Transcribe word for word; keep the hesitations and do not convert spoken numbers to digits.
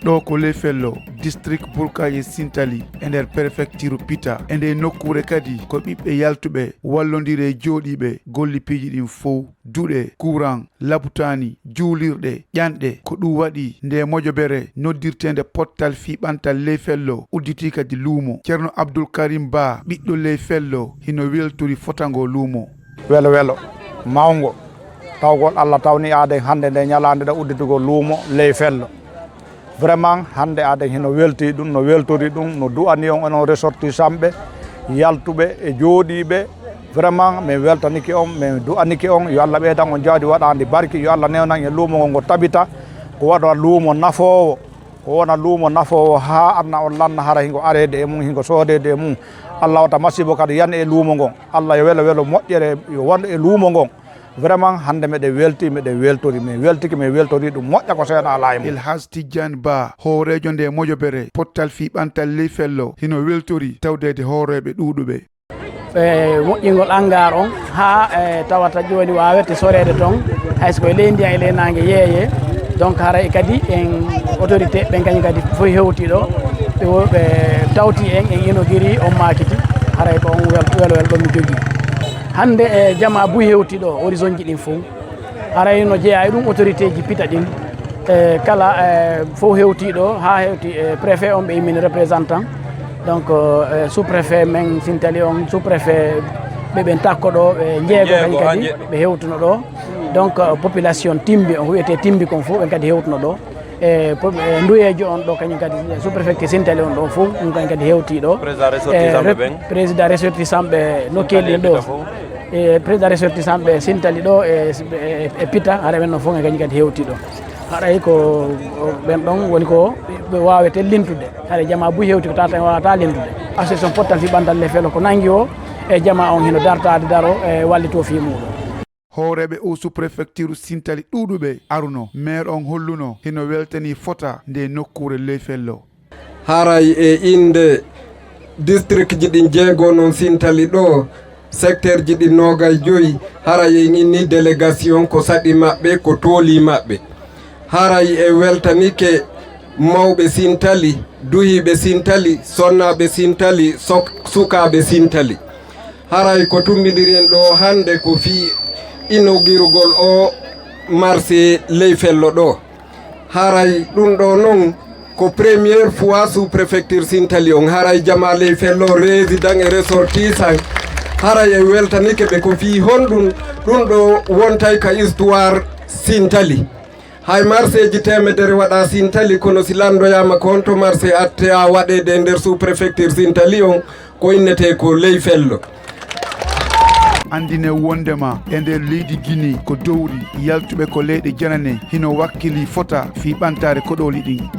Ɗo ko Leyfello, district burkaaji Sintali, e nder prefecture Pita. E nde nokkuure kadi ko ɓiɓɓe yaltuɓe wallondiri e jooɗiiɓe golli piiji ɗin fow, duɗe, kuran, labutaani, juulirɗe, ƴanɗe. Ko ɗum waɗi nde mojobere noddirteende pottal fii ɓantal Leyfello udditii kadi luumo. Ceerno Abdul Karim Ba, ɓiɗɗo Leyfello, hino weltori fota ngo luumo. Welo welo mawngo, tawgol Allah tawni aden hannde nde ñalaande ɗo udditugol luumo Leyfello. Vraiment, hannde aden hino welti ɗum, no weltori ɗum, no du'ani on, onon ressortissantɓe, yaltuɓe e jooɗiiɓe. Vraiment, min weltanike on, min du'anike on, yo Allah ɓeydan on jawdi waɗaandi barki, yo Allah newnan en luumo ngo, ngo tabita, ko waɗa luumo nafoowo, ko wona luumo nafoowo haa arna on lanna, hara hingo areede e mum, hingo soodeede e mum. Allah wata masibo kadi yan e luumo ngon. Allah yo welo welo moƴƴere yo won e luumo ngon. Vraiment, hannde meɗen welti, meɗen weltori, min weltike, min weltori ɗum moƴƴa ko seeɗa alaa e mum. El Hadj Tidiane Ba, hooreejo nde mojobere pottal fii ɓantal Leyfello, hino weltori tawdeede hooreeɓe ɗuuɗuɓe. E moƴƴingol angaar on haa e tawata jooni waawete soreede toon, hay so ko e ley ndiyan e ley naange yeeyee. Donc haray kadi en autorité ɓen kañum kadi fof hewti ɗo, ɓe wo-, ɓe tawti en, en inogiri on maakiti, haray ko on wel-, welo welo ɗon mi jogii. Hannde e jamaa buy hewti ɗo, horizon ji ɗin fof. Haray no jeyaa e ɗum autorité ji Pita ɗin. E kala, e, fof hewti ɗo, haa hewti, e, préfet on ɓe immini représentant. Donc, e, sous-préfet men Sintali on, sous-préfet ɓe ɓen takko ɗo, ɓe jeego kañum kadi, ɓe hewtuno ɗo. Donc, e, population Timbi on, ko wiyetee Timbi kon fof, ɓen kadi hewtuno ɗo. E, po-, e, nduyeejo on ɗo kañum kadi, sous-préfecture Sintali on ɗo fof, ɗum kañum kadi hewti ɗo. Président ressortissant E, rep-, ɓen. Président ressortissant ɓe nokkeeli ɗin ɗo. Pita fof. E, président ressortissant ɓe Sintali ɗo e, e, e Pita, haray ɓen ɗon fof en kañum kadi hewti ɗo. Haray ko, o, ɓen ɗon woni ko ɓe waawete lintude. Haray jamaa buy hewti ko tata en waawata lintude. Association pottal fii ɓantal Leyfello ko nangi o, e jamaa on hino dartaade daro e wallitoo fii muuɗum. Hooreeɓe o sous-préfecture Sintali ɗuuɗuɓe aruno, maire on holluno hino weltanii fota nde nokkuure Leyfello. Haray e innde district ji ɗin jeego non Sintali ɗo, secteur ji ɗin noogay joyi, haray en inni délégation ko saɗi maɓɓe, ko tooli maɓɓe. Haray e weltanike mawɓe Sintali, duhiiɓe Sintali, sonnaaɓe Sintali, sok-, sukaaɓe Sintali. Haray ko tummbindiri en ɗo hannde ko fii inogirugol o marché Leyfello ɗo. Haray ɗum ɗo non ko première fois sous-préfecture Sintali on. Haray jamaa Leyfello, résident e ressortissant. Haray en weltanike ɓe ko fii honɗum ɗum ɗo wontay ka histoire Sintali. Hay marseeji teemedere waɗaa Sintali, kono si lanndoyaama ko honto marché atteyaa waɗeede e nder sous-préfecture Sintali on, ko innetee ko Leyfello. Anndine wonndema e nder leydi Guinée ko dowri, yaltuɓe ko leyɗe janane hino wakkilii fota fii ɓantaare koɗooli ɗin.